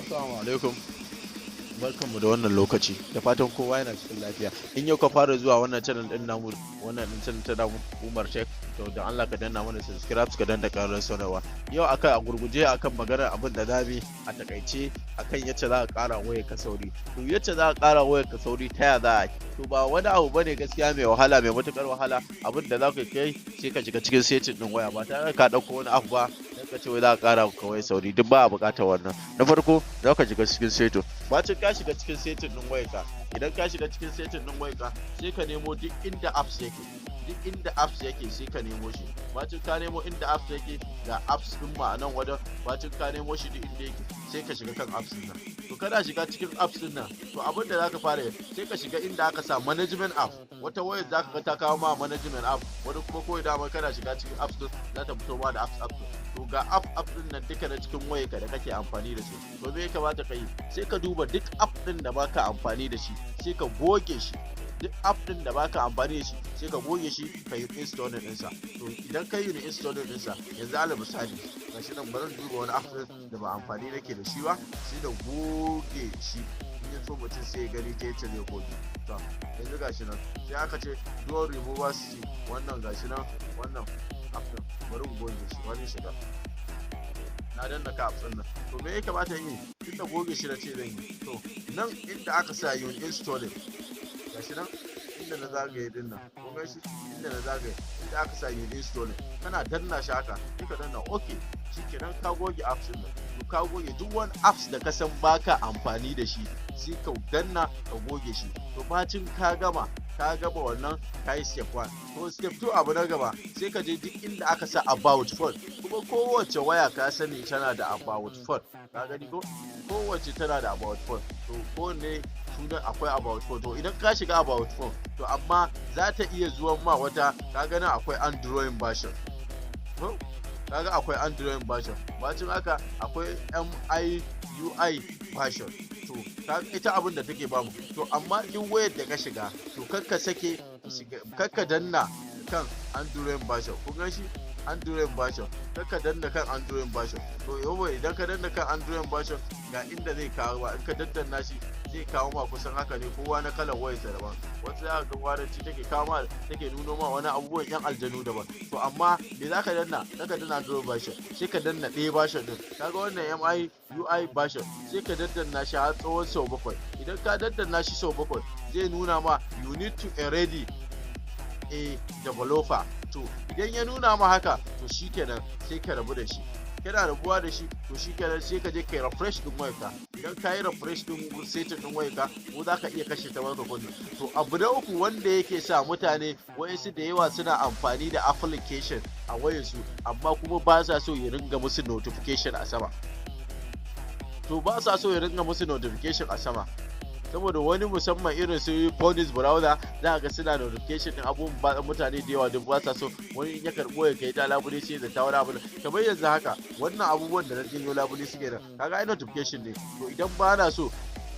Assalamu alaikum. Barkanmu da wannan lokaci, da fatan kowa yana cikin lafiya. In yau ka fara zuwa wannan channel din namu, wannan din channel ta namu, Umar Tech, to dan Allah ka danna mana subscribe, ka danna ƙararrawar sanarwa. Yau akan a gurguje akan maganar abin da zamu yi a takaice akan yacce za ka ƙara wayar ka sauri. To, yacce za ka ƙara wayar ka sauri, ta ya za a yi? To, ba wani abu bane gaskiya mai wahala, mai matuƙar wahala. Abin da za ka kai, sai ka shiga cikin setting din waya ba tare da ka ɗauko wani abu ba dan ka ce wai za ka ƙara ka wayar sauri, duk ba a buƙatar wannan. Na farko, za ka shiga cikin setting. Bacin ka shiga cikin setting din wayarka, idan ka shiga cikin setting din wayarka, sai ka nemo duk inda apps yake. Duk inda apps yake, sai ka nemo shi. Bacin ka nemo inda apps yake, ga apps din ma a nan wajen. Bacin ka nemo shi duk inda yake, sai ka shiga kan apps din nan. To, kana shiga cikin apps din nan, to abin da zaka fara yi, sai ka shiga inda aka sa management app. Wata wayar zaka ga ta kawo ma management app, wani kuma kawai dama kana shiga cikin apps din za ta fito ma da apps app. To, ga app app din nan duka na cikin wayarka da kake amfani da su. To, me ya kamata ka yi? Sai ka duba duk app din da baka amfani da shi, sai ka goge shi. Duk app din da baka amfani da shi, sai ka goge shi, ka yi installing ɗinsa. To, idan ka yi installing ɗinsa, yanzu alal misali, gashi nan, bari duba wani app din da ba amfani nake da shi ba, sai da goge shi. In ya so mutum sai ya gani ta yace zai goge. To, yanzu gashi nan, sai aka ce dual remover C. Wannan gashi nan, wannan app din, bari mu goge shi. Wani shiga na danna ka app din nan. To, me ya kamata yi? Tunda goge shi na ce zan yi, to nan inda aka sa uninstalling, gashi nan inda na zagaye din nan, kun ga shi inda na zagaye, inda aka sa uninstalling, kana danna shi haka, sai ka danna okay. Shikenan, ka goge apps din nan. To, ka goge duk wani apps da ka san baka amfani da shi, sai ka danna ka goge shi. To, bacin ka gama wannan, ka yi step 1. To, step 2, abu na gaba, sai ka je duk inda aka sa about phone. Kuma kowace waya ka sani tana da about phone, ka gani ko? Kowace tana da about phone. To, kowanne sunan akwai about phone. To, idan ka shiga about phone, to amma za ta iya zuwan ma wata, ka gani akwai Android version, kaga akwai Android version, bacin haka akwai MIUI version. To, ita abin da take bamu, to amma duk wayar da ka shiga, to kakka sake kakka danna kan Android version. Kun gan shi, Android version, kakka danna kan Android version. To, yau idan ka danna kan Android version, ga inda zai kawo ba. In ka daddanna shi, zai kawo ma kusan haka ne, kowa na kalar wayarsa daban. Wasu za ga gwaranci take kawo ma, take nuno ma wani abubuwan yan aljanu daban. To, amma me za ka danna? Za ka danna Android version, sai ka danna ɗaya version din. Kaga wannan MIUI version, sai ka daddanna shi har tsawon sau 7. Idan ka daddanna shi sau 7, zai nuna ma "You need to already a developer". To, idan ya nuna ma haka, to shikenan, sai ka rabu da shi. Kana rabuwa da shi, to shikenan, sai ka je kai refresh din wayarka. Idan ka yi refresh din setting din wayarka, ko za ka iya kashe ta maka kunna. To, abu na uku wanda yake sa mutane wayansu da yawa suna amfani da application a wayarsu, amma kuma ba sa so ya ringa musu notification a sama. To, ba sa so ya ringa musu notification a sama saboda wani, musamman irin su Phoenix browser, za ga suna notification din abubuwan. Mutane da yawa duk ba sa so. Wani in ya karbo ya kai ta labule, sai da ta wani abu kamar yanzu haka, wannan abubuwan da na janyo labule suke da, kaga ai notification ne. To, idan ba na so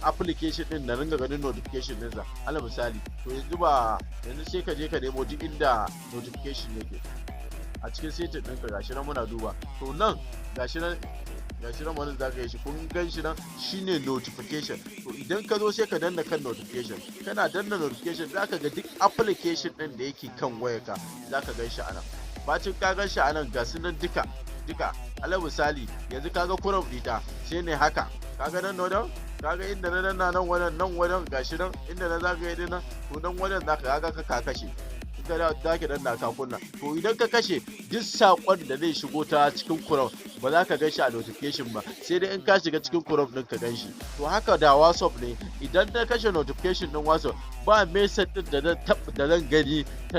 application din na ringa ganin notification din sa, alal misali, to yanzu ba yanzu sai ka je ka nemo duk inda notification yake a cikin setting ɗinka. Gashi nan muna duba. To, nan gashi nan, gashi nan wani zaka yi shi, kun gan shi nan, shine notification. To, idan ka zo, sai ka danna kan notification. Kana danna notification, zaka ga duk application din da yake kan wayarka, zaka gan shi a nan. Bacin ka gan shi a nan, ga su nan duka duka. Alal misali, yanzu kaga Chrome ɗita, sai ne haka, kaga nan wajen, kaga inda na danna nan wajen, nan wajen, gashi nan inda na zagaye din nan. To, nan wajen zaka ga ka kashe ka zaki danna ka kunna. To, idan ka kashe, duk saƙon da zai shigo ta cikin Chrome ba za ka gan shi a notification ba, sai dai in ka shiga cikin Chrome din ka gan shi. To, haka da WhatsApp ne. Idan na kashe notification din WhatsApp, ba message din da zan gani ta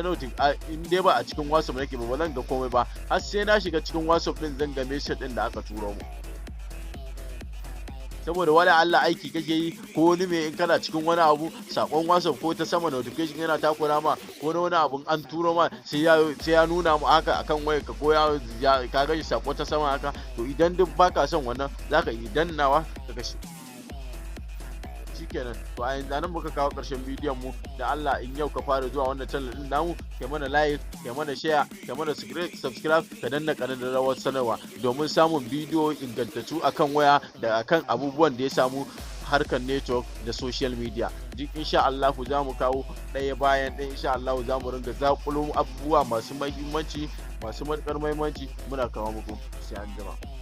in dai ba a cikin WhatsApp nake ba, ba zan ga komai ba, har sai na shiga cikin WhatsApp din zan ga message din da aka turo mu. Saboda wani Allah aiki kake yi ko wani mai, in kana cikin wani abu, sakon WhatsApp ko ta sama notification yana takura ma, ko na wani abu an turo ma, sai ya nuna mu haka akan wayar ka, ko ya ka ga sako ta sama haka. To, idan duk baka son wannan, zaka yi dannawa ka kashe. Shikenan. To, a yanzu nan muka kawo ƙarshen bidiyon mu. Da Allah, in yau ka fara zuwa wannan channel din namu, kai mana like, kai mana share, kai mana subscribe, ka danna ƙararrawar sanarwa domin samun bidiyo ingantattu akan waya da akan abubuwan da ya samu harkar network da social media. Duk insha Allah za mu kawo ɗaya bayan ɗaya. Insha Allah za mu ringa zaƙulo abubuwa masu mahimmanci, masu matuƙar mahimmanci, muna kawo muku. Sai an jima.